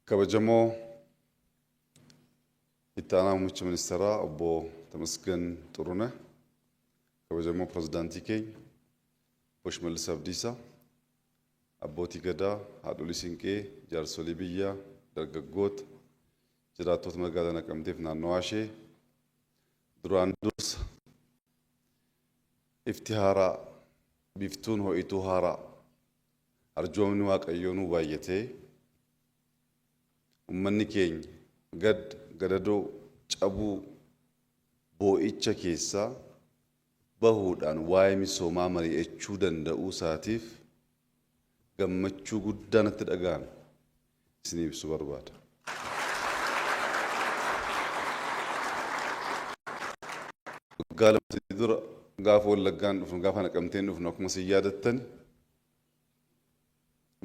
Kabajamoo Itti Aanaa Muummicha Ministeeraa Obbo Tamasgan Xuruneh, kabajamoo Pirezidaantii keenya Obbo Shimallis Abdiisaa, Abbootii Gadaa, Haadholii Siinqee, Jaarsolii biyyaa, dargaggoota, jiraattota magaalaa Naqamteef naannawaa ishee, duraan dursa ifti haaraa, biiftuun ho'ituu haaraa, arjoomni Waaqayyoo nuu baay'atee, ummanni keenya gadda, gadadoo, cabuu, boo'icha keessaa bahuudhaan waa'ee misoomaa mari'achuu danda'uu isaatiif gammachuu guddaa natti dhaga'ame isinii ibsuu barbaada. Waggaa 2 sadii dura gaafa Wallaggaan dhufnu, gaafa Naqamteen dhufnu akkuma isin yaadattani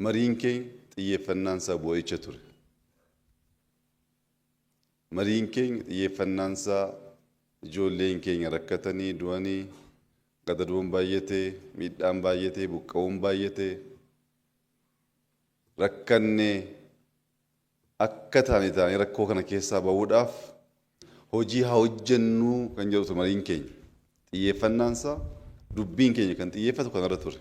mariin keenya xiyyeeffannaan isaa boo'icha ture. Mariin keenya xiyyeeffannaan isaa ijoolleen keenya rakkatanii du'anii, gadadoon baay'atee, miidhaan baay'atee, buqqa'uun baay'atee, rakkannee akka taane taanee rakkoo kana keessaa ba'uudhaaf hojii haa hojjennuu kan jedhutu mariin keenya. Xiyyeeffannaan isaa dubbiin keenya kan xiyyeeffatu kanarra ture.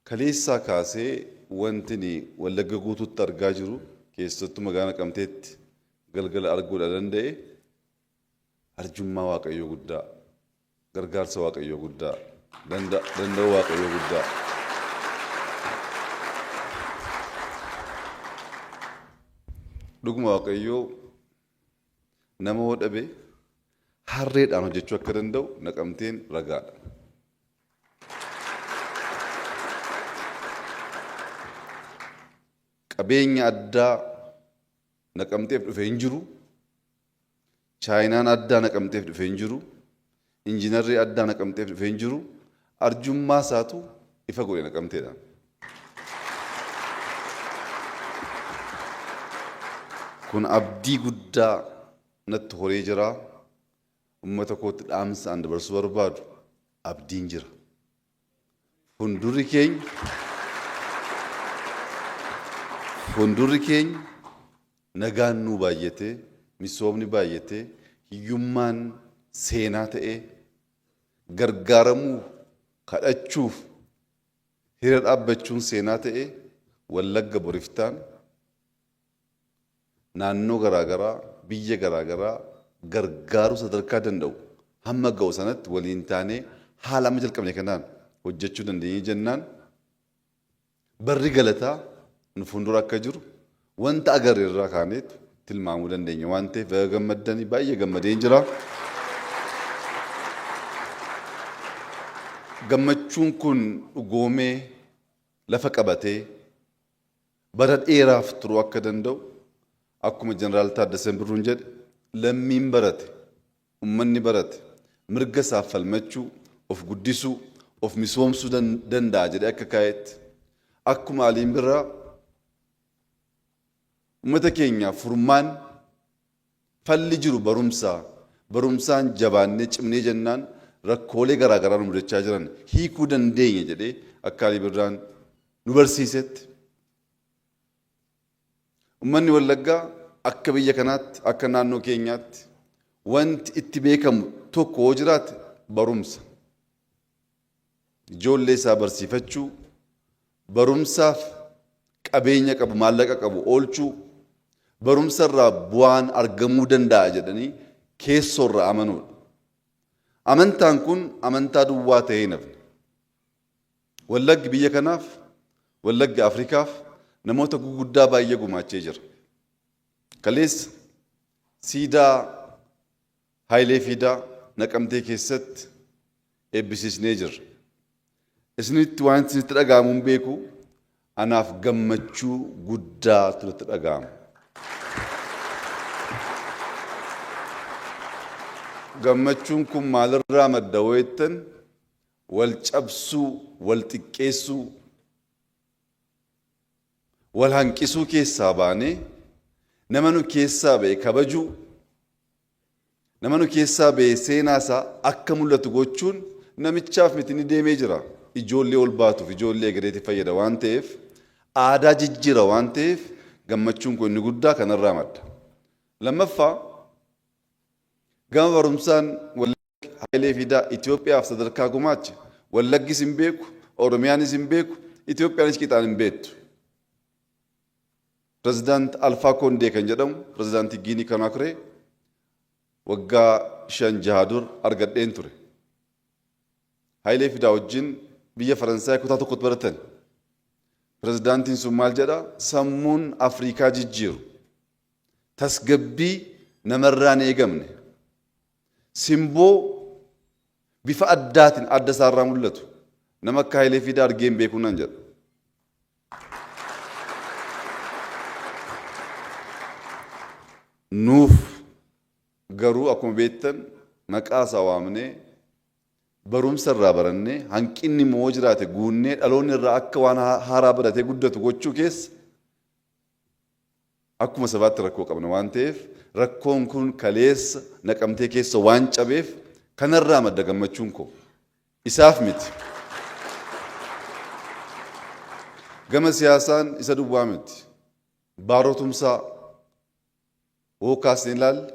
Kaleessaa kaasee wanti ni Wallagga guutuutti argaa jiru, keessattuu magaalaa Naqamteetti galgala arguudha danda'e, arjummaa Waaqayyoo guddaa, gargaarsa Waaqayyoo guddaa, danda'uu Waaqayyoo guddaa. Dhuguma Waaqayyoo nama hoo dhabe harreedhaan hojjechuu akka danda'u Naqamteen ragaadha. Qabeenya addaa Naqamteef dhufe hin jiru. Chaayinaan addaa Naqamteef dhufe hin jiru. Injiinarri addaa Naqamteef dhufe hin jiru. Arjummaa isaatu ifa godhe Naqamteedhaan. Kun abdii guddaa natti horee jira. Uummata kootti dhaamsa an dabarsuu barbaadu, abdiin jira. Fuuldurri keenya fuuldurri keenya nagaan nuu baay'atee, misoomni baay'atee, hiyyummaan seenaa ta'ee, gargaaramuuf, kadhachuuf, hiriira dhaabbachuun seenaa ta'ee, Wallagga boriftaan naannoo garaa garaa, biyya garaa garaa gargaaruu sadarkaa danda'u hamma ga'u sanatti waliin taanee haala amma jalqabne kanaan hojjechuu dandeenyee jennaan barri galataa nu fuuldura akka jiru wanta agarre irraa kaaneetu tilmaamuu dandeenya waan ta'eef baga gammaddanii, baay'ee gammadeen jira. Gammachuun kun dhugoomee lafa qabatee bara dheeraaf turuu akka danda'u, akkuma Jeneraal Taaddaseen Birruun jedhe, lammiin barate, ummanni barate mirga isaaf falmachuu, of guddisuu, of misoomsuu danda'a jedhee akka kaa'etti, akkuma Aliin Birraa ummata keenyaaf furmaan falli jiru barumsa, barumsaan jabaannee cimnee jennaan rakkoolee garaa garaa nu mudachaa jiran hiikuu dandeenya jedhee akka Alii Birraan nu barsiisetti, ummanni Wallaggaa akka biyya kanaatti, akka naannoo keenyaatti wanti itti beekamu tokko yoo jiraate barumsa. Ijoollee isaa barsiifachuu, barumsaaf qabeenya qabu, maallaqa qabu oolchuu, barumsa irraa bu'aan argamuu danda'a jedhanii keessoo irraa amanuudha. Amantaan kun amantaa duwwaa ta'ee hin hafne. Wallaggi biyya kanaaf, Wallaggi Afrikaaf namoota guguddaa baay'ee gumaachee jira. Kaleessa siidaa Hayilee Fiidaa Naqamtee keessatti eebbisiisnee jirra. Isinitti waan isinitti dhaga'amu hin beeku, anaaf gammachuu guddaatu natti dhaga'ama. Gammachuun kun maalirraa madda yoo jettan, wal cabsuu, wal xiqqeessuu, wal hanqisuu keessaa baanee nama nu keessaa ba'e kabajuu, nama nu keessaa ba'e seenaa isaa akka mul'atu gochuun namichaaf miti, ni deemee jira. Ijoollee ol baatuuf, ijoollee egereetiif fayyada waan ta'eef, aadaa jijjiira waan ta'eef Gammachuun koo inni guddaa kanarraa madda. Lammaffaa, gama barumsaan Wallaggi Hayilee Fidaa Itoophiyaaf sadarkaa gumaache Wallaggis hin beeku, Oromiyaanis hin beeku, Itoophiyaanis qixaan hin beektu. Pirezidaant Alfaa Koondee kan jedhamu pirezidaantii Giinii Konaakiree waggaa 5 6 dur argadheen ture. Hayilee Fidaa wajjin biyya Faransaay kutaa tokkotti baratan. Pirezidaantiin sun maal jedha? Sammuun Afrikaa jijjiiru, tasgabbii namarraa hin eegamne, simboo bifa addaatiin adda isaarraa mul'atu nama akka Hayilee Fidaa argee hin beeku naan jedha. Nuuf garuu akkuma beektan maqaa isaa waamnee, barumsa irraa barannee, hanqinni immoo yoo jiraate guunnee, dhaloonni irraa akka waan haaraa baratee guddatu gochuu keessa akkuma sabaatti rakkoo qabna waan ta'eef, rakkoon kun kaleessa Naqamtee keessa waan cabeef kanarraa madda gammachuun koo. Isaaf miti. Gama siyaasaan isa duwwaa miti. Baaroo Tumsaa hoo kaasnee ilaalle,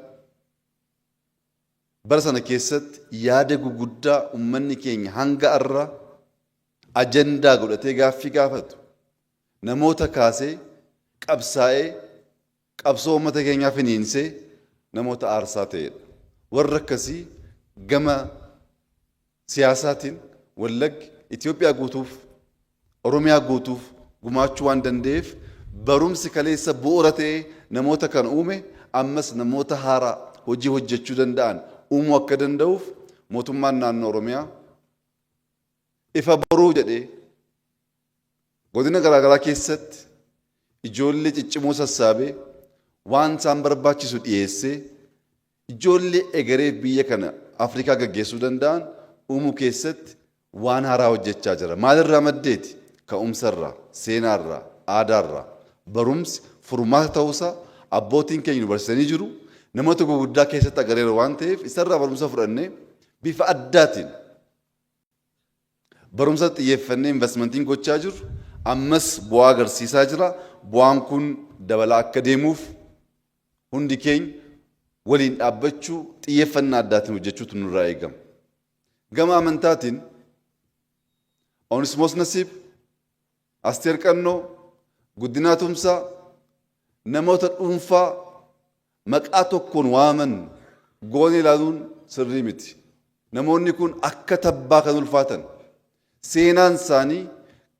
bara sana keessatti yaada guguddaa ummanni keenya hanga arra ajandaa godhatee gaaffii gaafatu namoota kaasee, qabsaa'ee, qabsoo ummata keenyaa finiinsee namoota aarsaa ta'edha. Warra akkasii gama siyaasaatiin Wallaggi Itoophiyaa guutuuf, Oromiyaa guutuuf gumaachuu waan danda'eef, barumsi kaleessa bu'uura ta'ee namoota kan uume ammas namoota haaraa hojii hojjechuu danda'an uumuu akka danda'uuf, mootummaan naannoo Oromiyaa Ifa Boruu jedhee godina garaagaraa keessatti ijoollee ciccimoo sassaabee, waan isaan barbaachisu dhiyeessee, ijoollee egereef biyya kana Afrikaa gaggeessuu danda'an uumuu keessatti waan haaraa hojjechaa jira. Maalirraa maddeeti? Ka'umsarraa, seenaarraa, aadaarraa. Barumsi furmaata ta'uusaa abbootiin keenya nu barsiisanii jiru. Namoota guguddaa keessatti agareera waan ta'eef isarraa barumsa fudhannee bifa addaatiin barumsa xiyyeeffannee investmentiin gochaa jiru ammas bu'aa agarsiisaa jira. Bu'aan kun dabalaa akka deemuuf hundi keenya waliin dhaabbachuu, xiyyeeffannaa addaatiin hojjechuutu nurraa eegama. Gama amantaatiin Onismoos Nasiib, Asteer Qannoo, Guddinaa Tumsaa namoota dhuunfaa maqaa tokkoon waaman goonee ilaaluun sirrii miti. Namoonni kun akka tabbaa kan ulfaatan, seenaan isaanii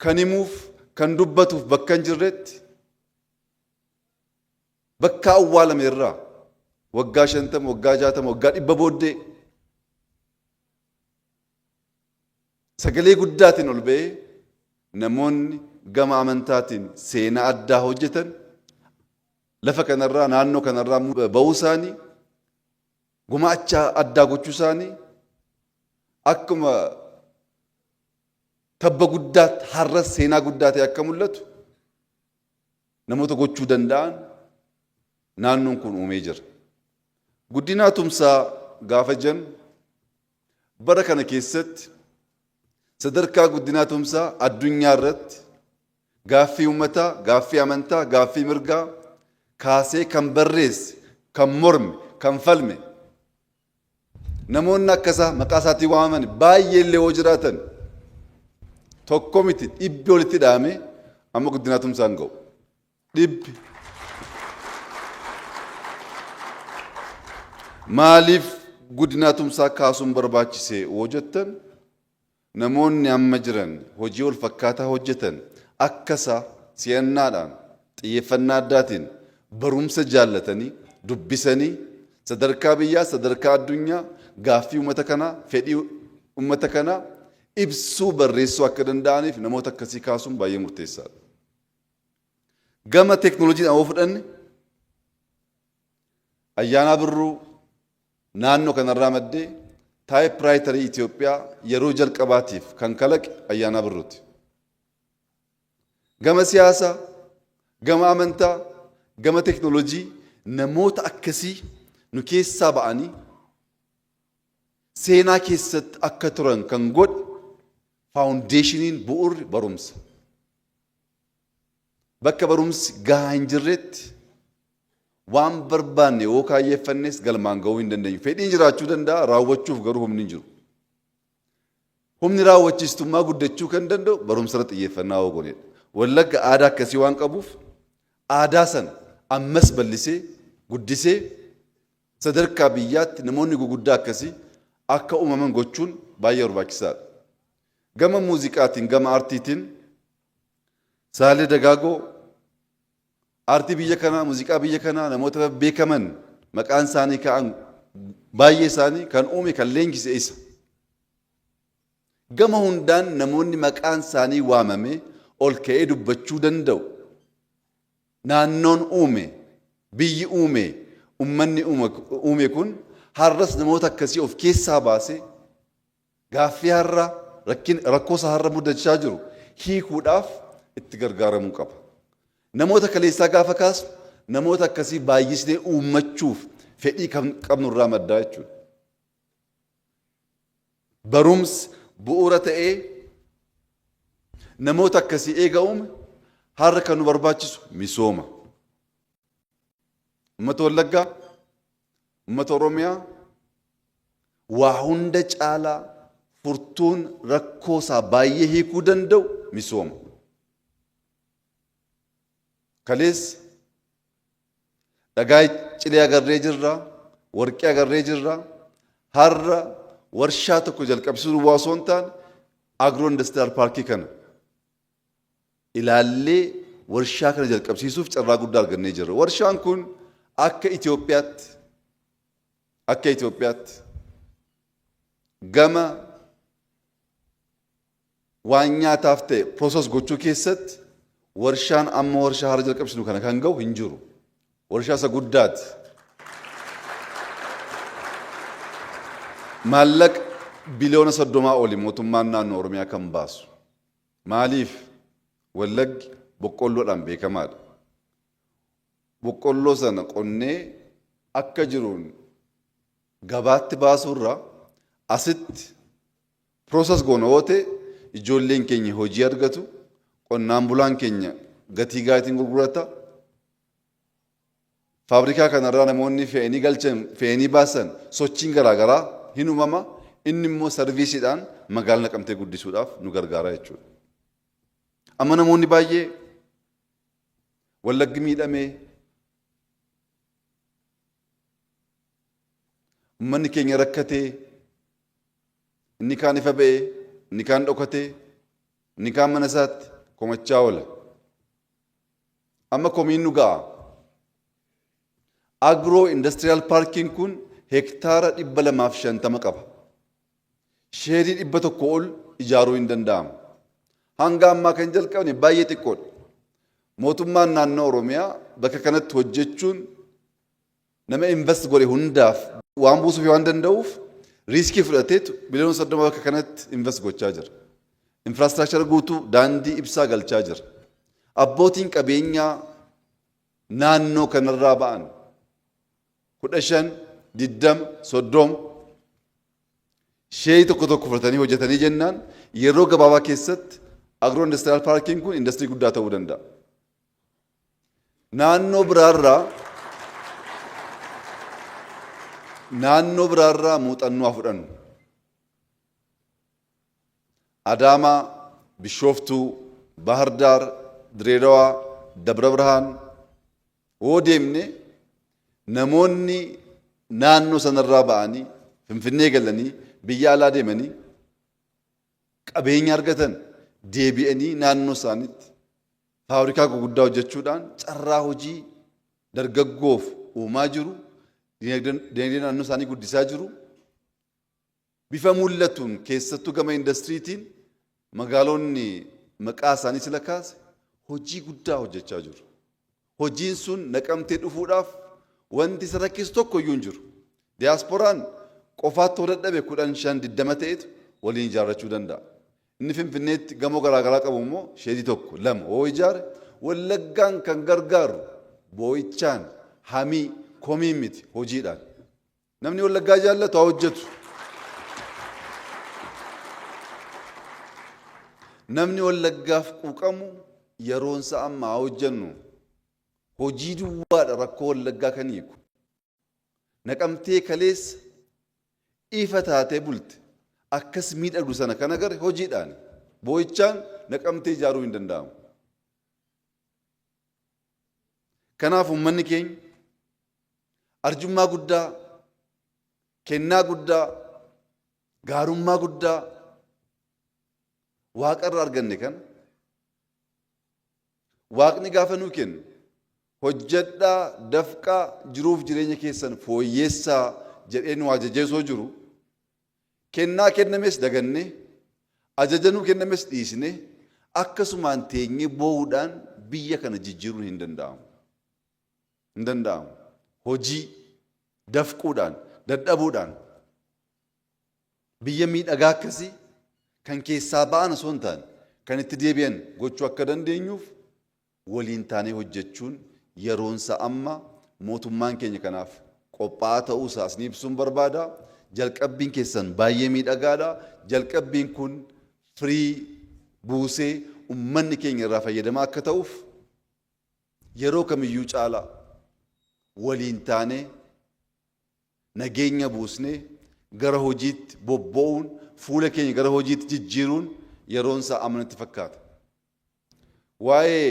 kan himuuf kan dubbatuuf bakka hin jirretti bakka awwaalame irraa waggaa 50, waggaa 60, waggaa 100 booddee sagalee guddaatiin ol ba'ee, namoonni gama amantaatiin seenaa addaa hojjetan lafa kanarraa, naannoo kanarraa ba'uu isaanii, gumaacha addaa gochuu isaanii akkuma tabba guddaatti har'as seenaa guddaa ta'e akka mul'atu namoota gochuu danda'an naannoon kun uumee jira. Guddinaa Tumsaa gaafa jennu, bara kana keessatti sadarkaa Guddinaa Tumsaa addunyaa irratti gaaffii uummataa, gaaffii amantaa, gaaffii mirgaa kaasee kan barreesse, kan morme, kan falme, namoonni akkasaa maqaa isaatiin waamaman baay'ee illee yoo jiraatan, tokko miti, dhibbi walitti dhaame amma Guddinaa Tumsaan ga'u. Dhibbi. Maaliif Guddinaa Tumsaa kaasuun barbaachise yoo jettan, namoonni amma jiran hojii wal fakkaataa hojjetan akkasaa si'annaadhaan, xiyyeeffannaa addaatiin barumsa jaallatanii dubbisanii sadarkaa biyyaa, sadarkaa addunyaa gaaffii uummata kanaa, fedhii uummata kanaa ibsuu, barreessuu akka danda'aniif namoota akkasii kaasuun baay'ee murteessaadha. Gama teeknooloojiidhaan yoo fudhanne, Ayyaanaa Birruu naannoo kanarraa maddee taayipiraayitarii Itoophiyaa yeroo jalqabaatiif kan kalaqe Ayyaanaa Birruuti. Gama siyaasaa, gama amantaa, gama teeknooloojii namoota akkasii nu keessaa ba'anii seenaa keessatti akka turan kan godhe faawundeeshiniin, bu'uurri barumsa. Bakka barumsi gahaa hin jirretti waan barbaanne yoo kaayyeeffannes galmaan gahuu hin dandeenyu. Fedhiin jiraachuu danda'a, raawwachuuf garuu humni hin jiru. Humni raawwachiistummaa guddachuu kan danda'u barumsa irratti xiyyeeffannaa yoo goonedha. Wallagga aadaa akkasii waan qabuuf, aadaa sana ammas bal'isee guddisee sadarkaa biyyaatti namoonni guguddaa akkasii akka uumaman gochuun baay'ee barbaachisaadha. Gama muuziqaatiin, gama aartiitiin, Saalee Dagaagoo aartii biyya kanaa, muuziqaa biyya kanaa, namoota beekaman maqaan isaanii ka'an baay'ee isaanii kan uume, kan leenjise isa. Gama hundaan namoonni maqaan isaanii waamame ol ka'ee dubbachuu danda'u. Naannoon uume, biyyi uume, ummanni uume kun har'as namoota akkasii of keessaa baasee gaaffii har'a rakkoo isaa har'a mudachaa jiru hiikuudhaaf itti gargaaramuu qaba. Namoota kaleessaa gaafa kaasnu, namoota akkasii baay'isnee uummachuuf fedhii qabnu irraa maddaa jechuudha. Barumsi bu'uura ta'ee namoota akkasii eega uume, har'a kan nu barbaachisu misooma. Uummata Wallaggaa, uummata Oromiyaa, waa hunda caalaa furtuun rakkoo isaa baay'ee hiikuu danda'u misooma. Kaleessa dhagaa cilee agarree jirra, warqee agarree jirra. Har'a warshaa tokko jalqabsiisuu duwwaa osoo hin taane, agro industrial paarkii kana ilaallee warshaa kana jalqabsiisuuf carraa guddaa argannee jirra. Warshaan kun akka Itoophiyaatti gama waan nyaataaf ta'e process gochuu keessatti warshaan amma warshaa har'a jalqabsiisnu kana kan ga'u hin jiru. Warshaa isa guddaati. Maallaqa biliyoona 30 oli mootummaan naannoo Oromiyaa kan baasu. Maaliif? Wallaggi boqqolloodhaan beekamaadha. Boqqolloo sana qonnee akka jiruun gabaatti baasuurra asitti process goona yoo ta'e, ijoolleen keenya hojii argatu, qonnaan bulaan keenya gatii gaariitiin gurgurata. Faabrikaa kanarraa namoonni fe'anii galchan, fe'anii baasan, sochiin garaagaraa hin uumama. Inni immoo sarviisiidhaan magaalaa Naqamtee guddisuudhaaf nu gargaara jechuudha. Amma namoonni baay'ee Wallaggi miidhamee, uummanni keenya rakkatee, inni kaan ifa ba'ee, inni kaan dhokatee, inni kaan mana isaatti komachaa oola. Amma komiin nu ga'a. Agro Industrial Parkiin kun hektaara 250 qaba. Sheedii 100 ol ijaaruu hin danda'amu. Hanga ammaa kan jalqabne baay'ee xiqqoodha. Mootummaan naannoo Oromiyaa bakka kanatti hojjechuun nama invest godhe hundaaf waan buusuuf waan danda'uuf, riiskii fudhateetu biliyoona 30 bakka kanatti invest gochaa jira. Infrastructure guutuu, daandii, ibsaa galchaa jira. Abbootiin qabeenyaa naannoo kanarraa ba'an 15, 20, 30 sheerii tokko tokko fudhatanii hojjetanii jennaan, yeroo gabaabaa keessatti agro industrial paarkiin kun industirii guddaa ta'uu danda'a. Naannoo biraarraa muuxannoo haa fudhannu. Adaamaa, Bishooftuu, Bahar Daar, Direedawaa, Dabra Birhaan hoo deemne, namoonni naannoo sanarraa ba'anii Finfinnee galanii, biyya alaa deemanii qabeenya argatan, deebi'anii naannoo isaaniitti faabrikaa gurguddaa hojjechuudhaan carraa hojii dargaggoof uumaa jiru, dinagdee naannoo isaanii guddisaa jiru. Bifa mul'atuun, keessattuu gama indastiriitiin, magaalonni maqaa isaanii sila kaase hojii guddaa hojjechaa jiru. Hojiin sun Naqamtee dhufuudhaaf wanti isa rakkisu tokko iyyuu hin jiru. Diyaaspooraan qofaatti hoo dadhabe, 10, 5, 20 ta'etu waliin ijaarrachuu danda'a. Inni Finfinneetti gamoo garaagaraa qabu immoo sheedii tokko lama hoo ijaare, Wallaggaan kan gargaaru boo'ichaan, hamii, komiin miti, hojiidhaan. Namni Wallaggaa jaallatu haa hojjetu. Namni Wallaggaaf quuqamu Yeroonsa amma haa hojjennu. Hojii duwwaadha rakkoo Wallaggaa kan hiiku. Naqamtee kaleessa ifa taatee bulte akkas miidhagdu sana kan agarre hojiidhaani. Boo'ichaan Naqamtee ijaaruu hin danda'amu. Kanaaf uummanni keenya arjummaa guddaa, kennaa guddaa, gaarummaa guddaa waaqarra arganne kana Waaqni gaafa nuu kennu hojjedhaa, dafqaa, jiruuf jireenya keessan fooyyeessaa jedhee nu ajajee osoo jiru kennaa kennames dagannee ajaja nuu kennames dhiisnee akkasumaan teenyee boo'uudhaan biyya kana jijjiiruun hin danda'amu. Hin danda'amu. Hojii dafquudhaan, dadhabuudhaan biyya miidhagaa akkasii kan keessaa ba'an osoo hin taane kan itti deebi'an gochuu akka dandeenyuuf waliin taanee hojjechuun yeroonsa amma. Mootummaan keenya kanaaf qophaa'aa ta'uu isaa isin ibsuun barbaada. Jalqabbiin keessan baay'ee miidhagaadha. Jalqabbiin kun firii buusee ummanni keenya irraa fayyadamaa akka ta'uuf yeroo kamiyyuu caalaa waliin taanee nageenya buusnee gara hojiitti bobba'uun, fuula keenya gara hojiitti jijjiiruun yeroon isaa amma natti fakkaata. Waa'ee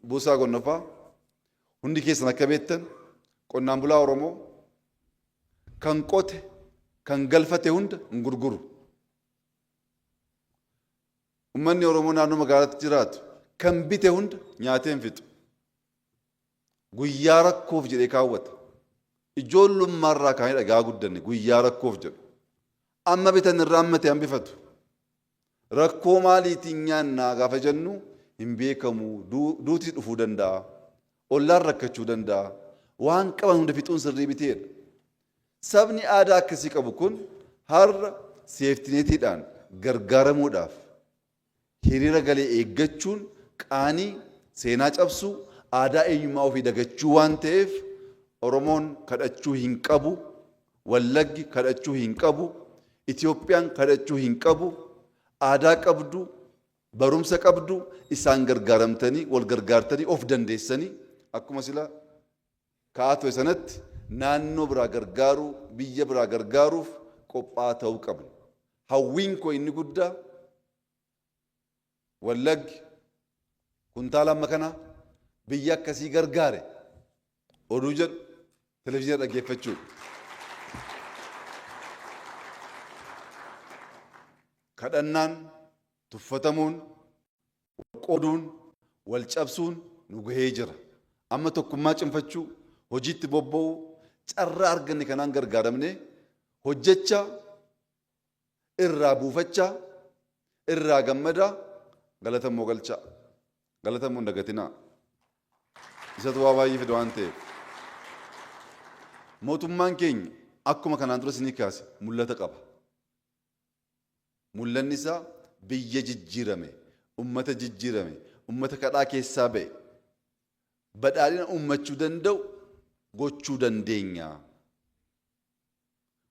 buusaa gonofaa hundi keessan akka beektan, qonnaan bulaa Oromoo kan qote kan galfate hunda hin gurguru. Uummanni Oromoo naannoo magaalaatti jiraatu kan bite hunda nyaatee hin fixu. Guyyaa rakkoof jedhee kaawwata. Ijoollummaarraa kaanee dhagaa guddanne guyyaa rakkoof jedhu. Amma bitan irraa ammate hambifatu. Rakkoo maaliitiin nyaannaa gaafa jennu hin beekamu, duuti dhufuu danda'a. Ollaan rakkachuu danda'a. Waan qaban hunda fixuun sirrii miteedha. Sabni aadaa akkasii qabu kun har'a seeftineetiidhaan gargaaramuudhaaf hiriira galee eeggachuun qaanii, seenaa cabsuu, aadaa eenyummaa ofii dagachuu waan ta'eef, Oromoon kadhachuu hin qabu, Wallaggi kadhachuu hin qabu, Itoophiyaan kadhachuu hin qabu, aadaa qabdu, barumsa qabdu, isaan gargaaramtanii, wal gargaartanii, of dandeessanii akkuma sila ka'aa ture sanatti naannoo biraa gargaaruu, biyya biraa gargaaruuf qophaa'aa ta'uu qabna. Hawwiin koo inni guddaa Wallaggi kuntaala amma kana biyya akkasii gargaare oduu jedhu televizyiina dhaggeeffachuudha. Kadhannaan, tuffatamuun, wal qooduun, wal cabsuun nu gahee jira. Amma tokkummaa cimfachuu, hojiitti bobba'uu, carraa arganne kanaan gargaaramnee hojjechaa, irraa buufachaa, irraa gammadaa, galata immoo galchaa. Galata immoo hin dagatinaa. Isatu waa baay'ee fida waan ta'eef. Mootummaan keenya akkuma kanaan dura isinii kaase mul'ata qaba. Mul'anni isaa biyya jijjiirame, ummata jijjiirame, ummata kadhaa keessaa ba'e, badhaadhina ummachuu danda'u gochuu dandeenya.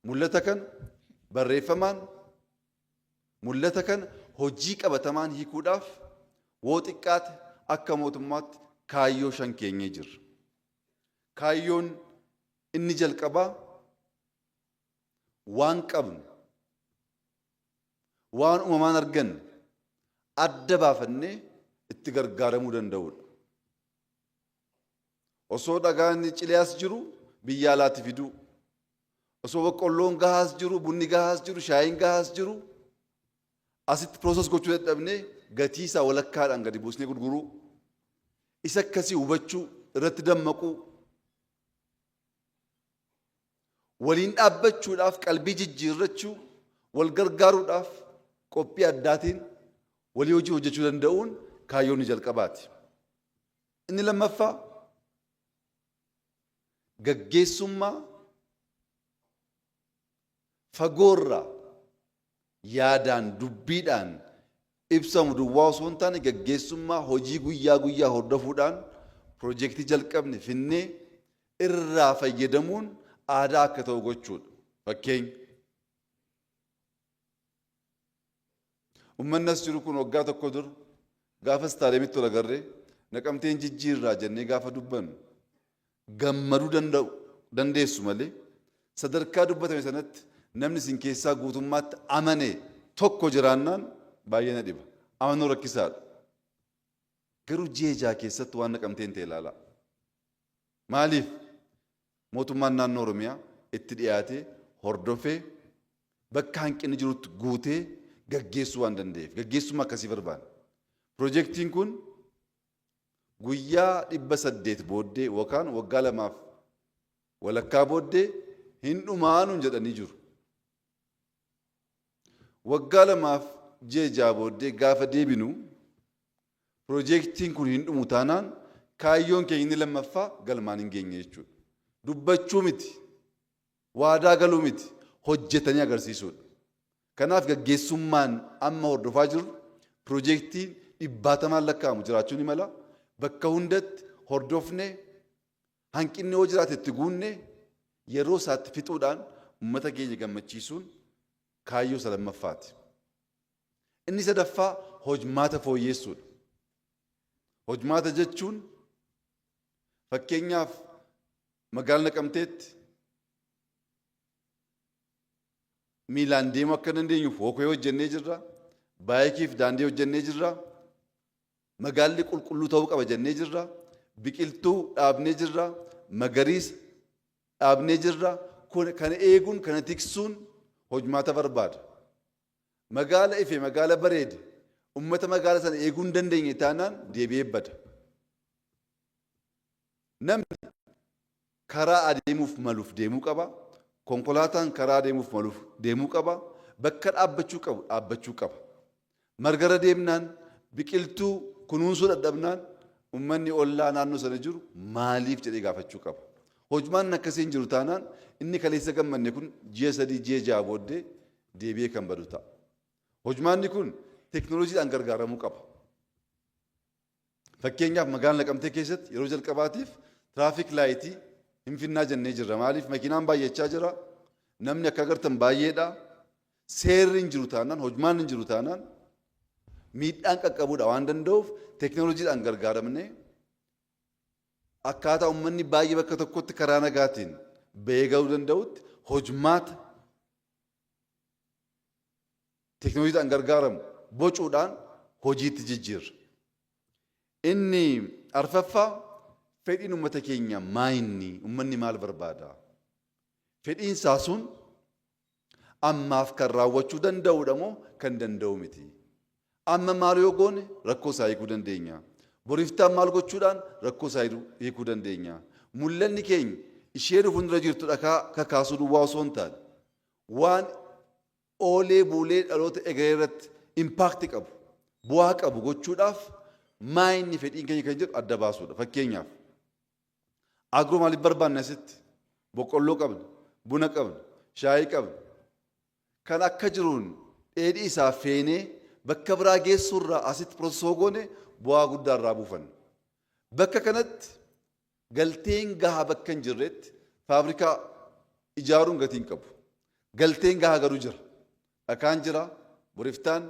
Mul'ata kana barreeffamaan, mul'ata kana hojii qabatamaan hiikuudhaaf woo xiqqaate akka mootummaatti kaayyoo shan keenyee jirra. Kaayyoon inni jalqabaa waan qabnu, waan uumamaan arganne adda baafannee itti gargaaramuu danda'uudha. Osoo dhagaan cileas jiru biyya alaatti fiduu, osoo boqqolloon gahaas jiru, bunni gahaas jiru, shaayiin gahaas jiru, asitti process gochuu dadhabnee gatii isaa walakkaadhaan gadi buusnee gurguruu, isa akkasii hubachuu, irratti dammaquu, waliin dhaabbachuudhaaf qalbii jijjiirrachuu, wal gargaaruudhaaf qophii addaatiin walii hojii hojjechuu danda'uun kaayyoon ni jalqabaati. Inni lammaffaa gaggeessummaa fagoorraa yaadaan dubbiidhaan ibsamu duwwaa osoo hin taane, gaggeessummaa hojii guyyaa guyyaa hordofuudhaan piroojeektii jalqabne finnee irraa fayyadamuun aadaa akka ta'u gochuudha. Fakkeenya, uummanni as jiru kun waggaa tokko dura Gaafa istaadiyeemitti ol agarree Naqamteen jijjiirraa jennee gaafa dubbannu gammaduu danda'u dandeessu malee, sadarkaa dubbatame sanatti namni isin keessaa guutummaatti amane tokko jiraannaan baay'ee na dhiba. Amanuu rakkisaadha. Garuu ji'a 6 keessatti waan Naqamteen ta'e ilaalaa. Maaliif? Mootummaan naannoo Oromiyaa itti dhiyaatee hordofee bakka hanqinni jirutti guutee gaggeessuu waan danda'eef. Gaggeessummaa akkasii barbaanna. Pirojektiin kun guyyaa 800 booddee yookaan waggaa lamaaf walakkaa booddee hin dhumaanuun jedhanii jiru. Waggaa lamaaf ji'a 6 booddee gaafa deebinu pirojektiin kun hin dhumu taanaan, kaayyoon keenya inni lammaffaa galmaan hin geenye jechuudha. Dubbachuu miti, waadaa galuu miti, hojjetanii agarsiisuudha. Kanaaf gaggeessummaan amma hordofaa jirru pirojektiin dhibbaatamaan lakkaa'amu jiraachuu ni mala. Bakka hundatti hordofne, hanqinni yoo jiraate itti guunne, yeroo isaatti fixuudhaan uummata keenya gammachiisuun kaayyoo isa lammaffaati. Inni sadaffaa hojmaata fooyyeessuudha. Hojmaata jechuun, fakkeenyaaf, magaalaa Naqamteetti miilaan deemuu akka dandeenyuuf walkway hojjennee jirra. Baayikiif daandii hojjennee jirra. Magaalli qulqulluu ta'uu qaba jennee jirra. Biqiltuu dhaabnee jirra. Magariisa dhaabnee jirra. Kana eeguun, kana tiksuun hojmaata barbaada. Magaala ife, magaala bareede, ummata magaala sana eeguu hin dandeenye taanaan deebi'ee bada. Namni karaa adeemuuf maluuf deemuu qaba. Konkolaataan karaa adeemuuf maluuf deemuu qaba. Bakka dhaabbachuu qabu dhaabbachuu qaba. Margarra deemnaan, biqiltuu kunuunsuu dadhabnaan, ummanni ollaa naannoo sana jiru maaliif jedhee gaafachuu qaba. Hojmaanni akkasii hin jiru taanaan, inni kaleessa gammanne kun ji'a 3, ji'a 6 booddee deebi'ee kan badu ta'a. Hojmaanni kun teekinooloojiidhaan gargaaramuu qaba. Fakkeenyaaf, magaalaa Naqamtee keessatti yeroo jalqabaatiif traffic light hin finnaa jennee jirra. Maaliif? Makiinaan baay'achaa jira. Namni akka agartan baay'eedha. Seerri hin jiru taanaan, hojmaanni hin jiru taanaan, miidhaan qaqqabuudha waan danda'uuf, teekinooloojiidhaan gargaaramnee akkaataa uummanni baay'ee bakka tokkotti karaa nagaatiin bahee galuu danda'utti hojmaata teekinooloojiidhaan gargaaramu bocuudhaan hojiitti jijjiirra. Inni arfaffaa, fedhiin uummata keenya maayinni? Uummanni maal barbaada? Fedhiin isaa sun ammaaf kan raawwachuu danda'udha moo kan danda'u miti? Amma maal yoo goone rakkoo isaa hiikuu dandeenya? Boriftaan maal gochuudhaan rakkoo isaa hiikuu dandeenya? Mul'anni keenya ishee dhufu dura jirtu dhakaa kakaasuu duwwaa osoo hin taane, waan oolee buulee dhaloota egeree irratti impact qabu, bu'aa qabu gochuudhaaf maa inni fedhiin keenya kan jedhu adda baasuudha. Fakkeenyaaf, agro maaliif barbaanne asitti? Boqqolloo qabna, buna qabna, shaayii qabna. Kan akka jiruun dheedhii isaa feenee bakka biraa geessuurraa asitti process goone bu'aa guddaa irraa buufanna. Bakka kanatti galteen gahaa bakka hin jirretti faabrikaa ijaaruun gatii hin qabu. Galteen gahaa garuu jira. Dhakaan jira, boriftaan,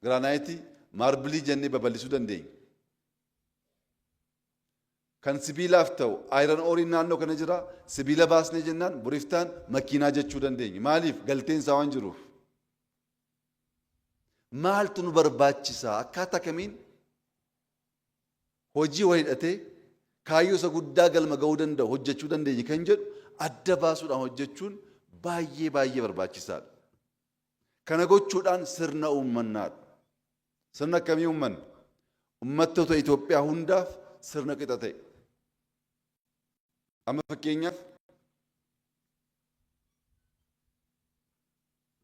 giraanaayitii, maarbilii jennee babal'isuu dandeenya. Kan sibiilaaf ta'u iron oreiin naannoo kana jira. Sibiila baasnee jennaan boriftaan makiinaa jechuu dandeenya. Maaliif? Galteen isaa waan jiruuf. Maaltu nu barbaachisaa? Akkaataa kamiin hojii wal hidhatee kaayyoo isa guddaa galma ga'uu danda'u hojjechuu dandeenya kan jedhu adda baasuudhaan hojjechuun baay'ee baay'ee barbaachisaadha. Kana gochuudhaan sirna uummannaadha. Sirna akkamii uummanna? Uummattoota Itoophiyaa hundaaf sirna qixa ta'e. Amma fakkeenyaaf,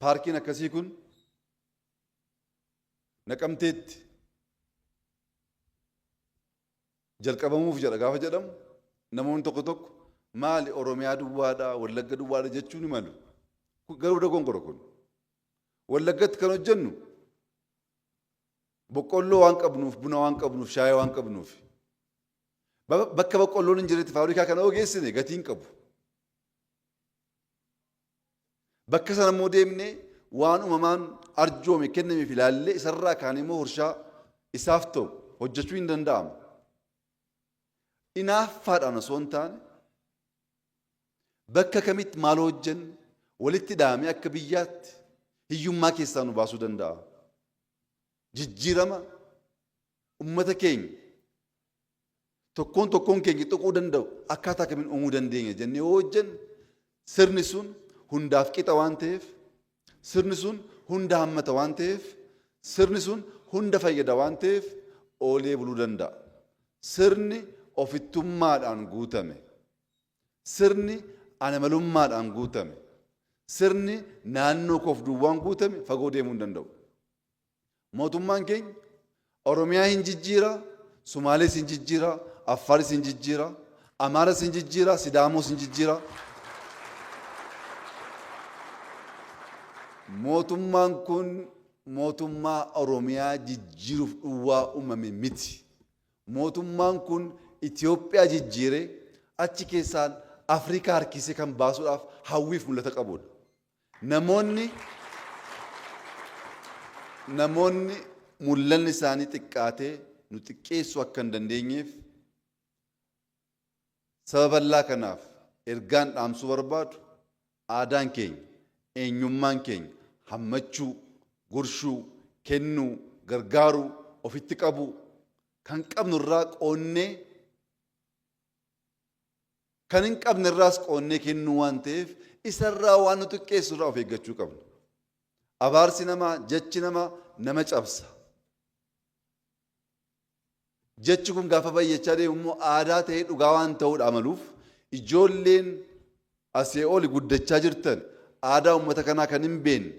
paarkiin akkasii kun Naqamteetti jalqabamuuf jedha gaafa jedhamu, namoonni tokko tokko maali, Oromiyaa duwwaadha, Wallagga duwwaadha jechuu ni malu. Garuu dogongora kun. Wallaggatti kan hojjennu boqqolloo waan qabnuuf, buna waan qabnuuf, shaayii waan qabnuuf. Bakka boqqolloon hin jirretti faabrikaa kana ogeessine gatii hin qabu. Bakka sana immoo deemnee waan uumamaan arjoome kennameef ilaallee, isarraa kaanee immoo warshaa isaaf ta'u Hojjechuu hin danda'amu. Inaaffaadhaan osoo hin taane bakka kamitti maal hojjenne walitti dhahamee akka biyyaatti hiyyummaa keessaa nu baasuu danda'a. Jijjiirama ummata keenya tokkoon tokkoon keenya tuquu danda'u akkaataa kamiin uumuu dandeenya jennee yoo hojjenne, sirni sun hundaaf qixa waan ta'eef, sirni sun hunda hammata waan ta'eef, sirni sun hunda fayyada waan ta'eef oolee buluu danda'a. Sirni ofittummaadhaan guutame, sirni anamalummaadhaan guutame, sirni naannoo koof duwwaan guutame fagoo deemuu hin danda'u. Mootummaan keenya Oromiyaa hin jijjiira, Sumaalees hin jijjiira, Affaaris hin jijjiira, Amaaras hin jijjiira, Sidaamoos hin jijjiira. Mootummaan kun mootummaa Oromiyaa jijjiiruuf duwwaa uumame miti. Mootummaan kun Itoophiyaa jijjiiree achi keessaan Afrikaa harkisee kan baasuudhaaf hawwiif mul'ata qabudha. Namoonni mul'anni isaanii xiqqaatee nu xiqqeessuu akka hin dandeenyeef saba bal'aa kanaaf ergaan dhaamsuu barbaadu, aadaan keenya, eenyummaan keenya hammachuu, gurshuu, kennuu, gargaaruu, ofitti qabuu, kan qabnu irraa qoonnee kan hin qabne irraas qoonnee kennuu waan ta'eef, isarraa waan nu xiqqeessu irraa of eeggachuu qabna. Abaarsi namaa, jechi namaa nama cabsa. Jechi kun gaafa baay'achaa deemu immoo aadaa ta'ee dhugaa waan ta'uudha amaluuf, ijoolleen asii oli guddachaa jirtan aadaa uummata kanaa kan hin beekne,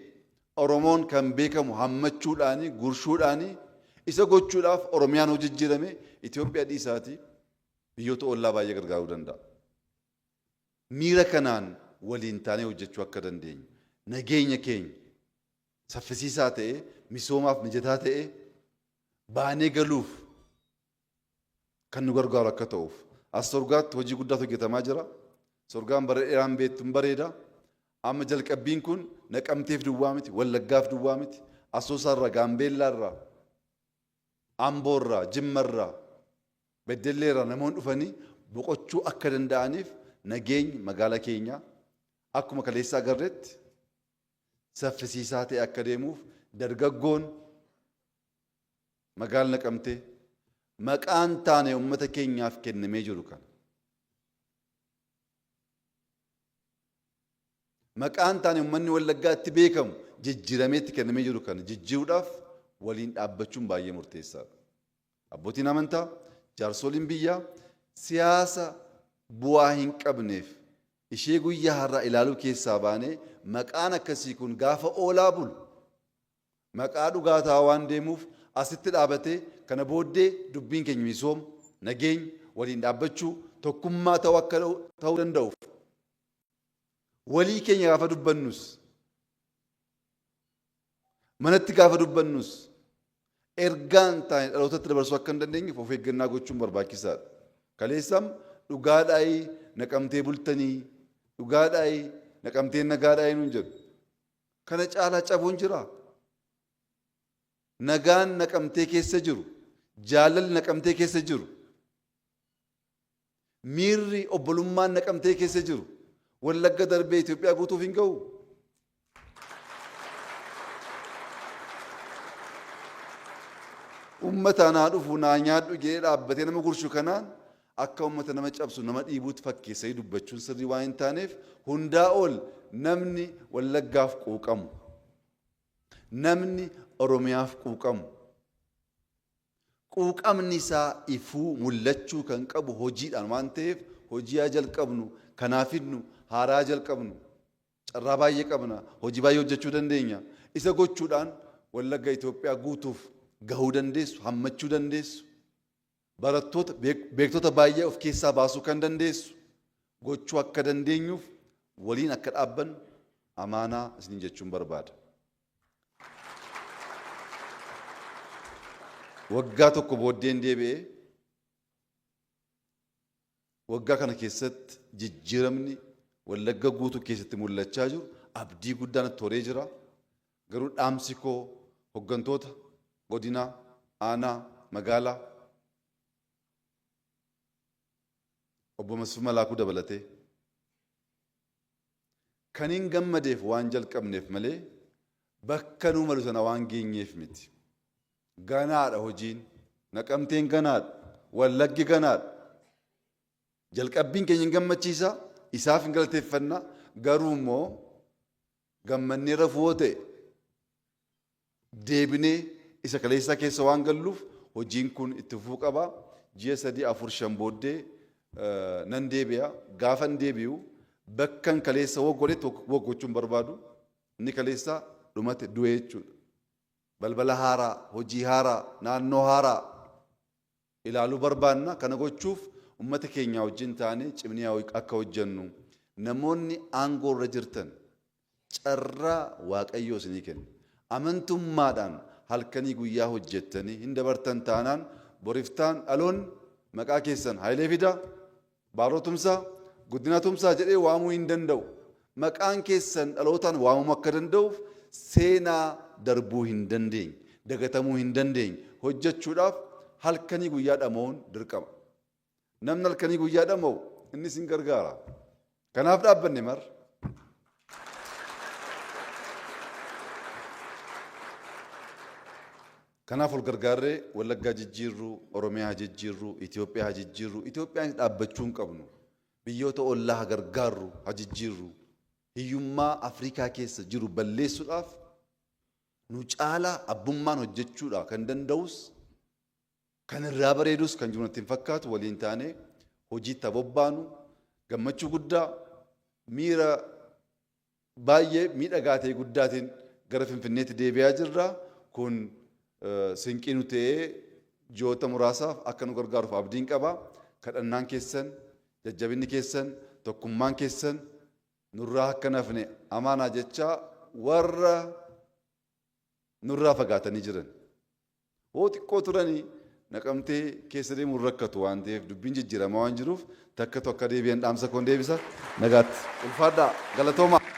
Oromoon kan beekamu hammachuudhaani, gurshuudhaani, isa gochuudhaaf Oromiyaan hoo jijjiirame Itoophiyaa dhiisaatii biyyoota ollaa baay'ee gargaaruu danda'a. Miira kanaan waliin taanee hojjechuu akka dandeenyu, nageenya keenya saffisiisaa ta'ee, misoomaaf mijataa ta'ee, baanee galuuf kan nu gargaaru akka ta'uuf. As Sorgaatti hojii guddaatu hojjetamaa jira. Sorgaan bara dheeraan beektu hin bareeda. Amma jalqabbiin kun Naqamteef duwwaa miti, Wallaggaaf duwwaa miti, Asoosaarraa, Gaambeellaarraa, Amboorraa, Jimmarraa, Beddelleerraa namoonni dhufanii boqochuu akka danda'aniif, nageenyi magaalaa keenyaa akkuma kaleessa agarretti saffisiisaa ta'e akka deemuuf, dargaggoon magaala Naqamtee maqaan taane uummata keenyaaf kennamee jiru kana, maqaan taane uummanni Wallaggaa itti beekamu jijjiiramee itti kennamee jiru kana jijjiiruudhaaf waliin dhaabbachuun baay'ee murteessaadha. Abbootiin amantaa, jaarsoliin biyyaa siyaasa bu'aa hin qabneef ishee guyyaa har'aa ilaaluu keessaa baanee, maqaan akkasii kun gaafa oolaa bulu maqaa dhugaa ta'aa waan deemuuf, asitti dhaabatee kana booddee dubbiin keenya misooma, nageenya, waliin dhaabbachuu, tokkummaa ta'uu akka ta'uu danda'uuf, walii keenya gaafa dubbannus, manatti gaafa dubbannus, ergaan taane dhalootatti dabarsuu akka hin dandeenyeef of eeggannaa gochuun barbaachisaadha. Kaleessam dhugaadhaayii Naqamtee bultanii, dhugaadhaayii Naqamteen nagaadhaayii nuun jedhu. Kana caalaa cabuun jira. Nagaan Naqamtee keessa jiru, jaalalli Naqamtee keessa jiru, miirri obbolummaan Naqamtee keessa jiru Wallagga darbee Itoophiyaa guutuuf hin ga'u. Uummata naa dhufu naa nyaadhu jedhee dhaabbatee nama gurshu kanaan akka uummata nama cabsu, nama dhiibuutti fakkeessanii dubbachuun sirrii waan hin taaneef, hundaa ol namni Wallaggaaf quuqamu, namni Oromiyaaf quuqamu, quuqamni isaa ifuu mul'achuu kan qabu hojiidhaan waan ta'eef, hojii haa jalqabnu, kanaa fidnu, haaraa jalqabnu. Carraa baay'ee qabna, hojii baay'ee hojjechuu dandeenya. Isa gochuudhaan Wallagga Itoophiyaa guutuuf gahuu dandeessu, hammachuu dandeessu, barattoota, beektota baay'ee of keessaa baasuu kan dandeessu gochuu akka dandeenyuuf waliin akka dhaabbannu amaanaa isiniin jechuun barbaada. Waggaa tokko booddeen deebi'ee waggaa kana keessatti jijjiiramni Wallagga guutuu keessatti mul'achaa jiru abdii guddaa natti horee jira. Garuu dhaamsi koo hoggantoota godinaa, aanaa, magaalaa Obbo Masfin Malaakuu dabalatee. Kanin gammadeef waan jalqabneef malee bakka nuu malu sana waan geenyeef miti. Ganaadha hojiin. Naqamteen ganaadha. Wallaggi ganaadha. Jalqabbiin keenya hin gammachiisa. Isaaf hin galateeffanna. Garuu immoo gammannee rafuu yoo ta'e deebinee isa kaleessaa keessa waan galluuf hojiin kun itti fufuu qaba. Ji'a 3, 4, 5 booddee nan deebi'a. Gaafan deebi'u bakkan kaleessa wog godhetti wog gochuu hin barbaadu. Inni kaleessaa dhumate du'e jechuudha. Balbala haaraa, hojii haaraa, naannoo haaraa ilaaluu barbaanna. Kana gochuuf uummata keenyaa wajjin taanee cimnee akka hojjennu namoonni aangoo irra jirtan carraa Waaqayyoo isinii kenne. Amantummaadhaan halkanii guyyaa hojjettanii hin dabartan taanaan boriftaan dhaloonni maqaa keessan Hayilee Fidaa, Baaroo Tumsaa, Guddinaa Tumsaa jedhee waamuu hin danda'u. Maqaan keessan dhalootaan waamamuu akka danda'uuf seenaa darbuu hin dandeenye, dagatamuu hin dandeenye hojjechuudhaaf halkanii guyyaa dhama'uun dirqama. Namni halkanii guyyaa dhama'u inni isin gargaara. Kanaaf dhaabbanne mar. Kanaaf ol gargaarree Wallaggaa jijjiirruu, Oromiyaa haa jijjiirruu, Itoophiyaa haa jijjiirruu. Itoophiyaan dhaabbachuu hin qabnu. Biyyoota ollaa haa gargaarru, haa jijjiirru. Hiyyummaa Afrikaa keessa jiru balleessuudhaaf nu caalaa abbummaan hojjechuudha kan danda'us Kan irraa bareedus kan jiru natti hin fakkaatu. Waliin taanee hojiitti haa bobbaanu. Gammachuu guddaa, miira baay'ee miidhagaa ta'e guddaatiin gara Finfinneetti deebi'aa jirra. Kun sinqii nu ta'ee ji'oota muraasaaf akka nu gargaaruuf abdiin qaba. Kadhannaan keessan, jajjabinni keessan, tokkummaan keessan nurraa akka hin hafne amaanaa jechaa warra nurraa fagaatanii jiran. Hoo xiqqoo turanii Naqamtee keessa deemuun rakkatu waan ta'eef dubbiin jijjiiramaa waan jiruuf takkatu akka deebi'an dhaamsa koon deebisa. Nagaatti. Ulfaadhaa. Galatoomaa.